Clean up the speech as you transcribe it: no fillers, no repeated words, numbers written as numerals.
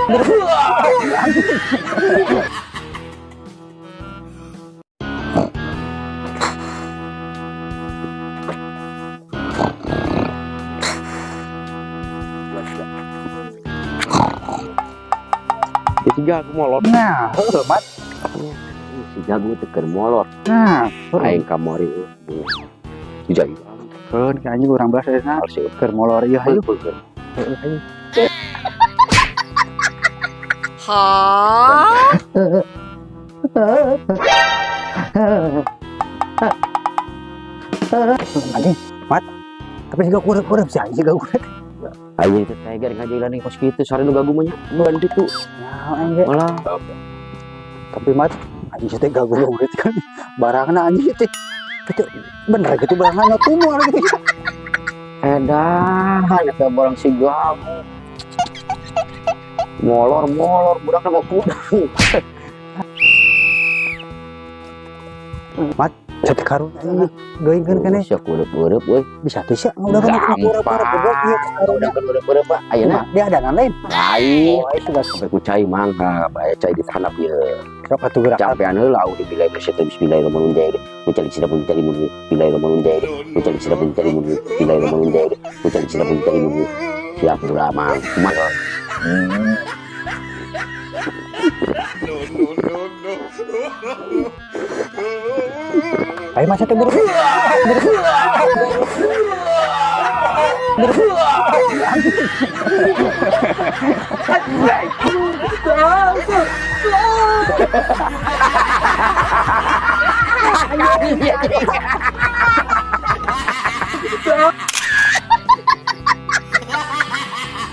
Itu jago molor. Nah, heuh, Mat. Si jago teh keur molor. Nah, Aing kamari. Si jago. keun ka anjing urang belas ayeuna keur molor ieu hayu. Hayu. Hayu. Anjing, Mat. Tapi siga kurep-kurep sih, anjing siga kurep. Aing teh tega ngajalan kos kitu sare nu gagu mah nya. Bukan kitu. Nah, aing ge. Malah Tapi Mat, anjing teh gagu banget kan. Barangna anjing teh. Itu bener gitu barangna tumor gitu. Edan, eta barang si gagu. Molor-molor budak mah kudang. Mat, satu karun anjing doingkeun keneh. Sia kurep-kurep euy. Bisa tuh sia udah kan kurep-kurep goblok ieu Udah kan kurep-kurep Pak. Ayeuna dia ada lain. Lain. Oh, sudah Sampai ku cai mangga, bae cai ditanap ieu. Sok atuh gerak. Campean heula udah bilai bersih bismillahirrahmanirrahim. Mencari sida mencari mulu, bismillahirrahmanirrahim. Mencari sida mencari mulu, bismillahirrahmanirrahim. Mencari sida mencari mulu. Siap ulah mang. Kumaha? No, no, no, no. Ayo masa teh buru. Buru.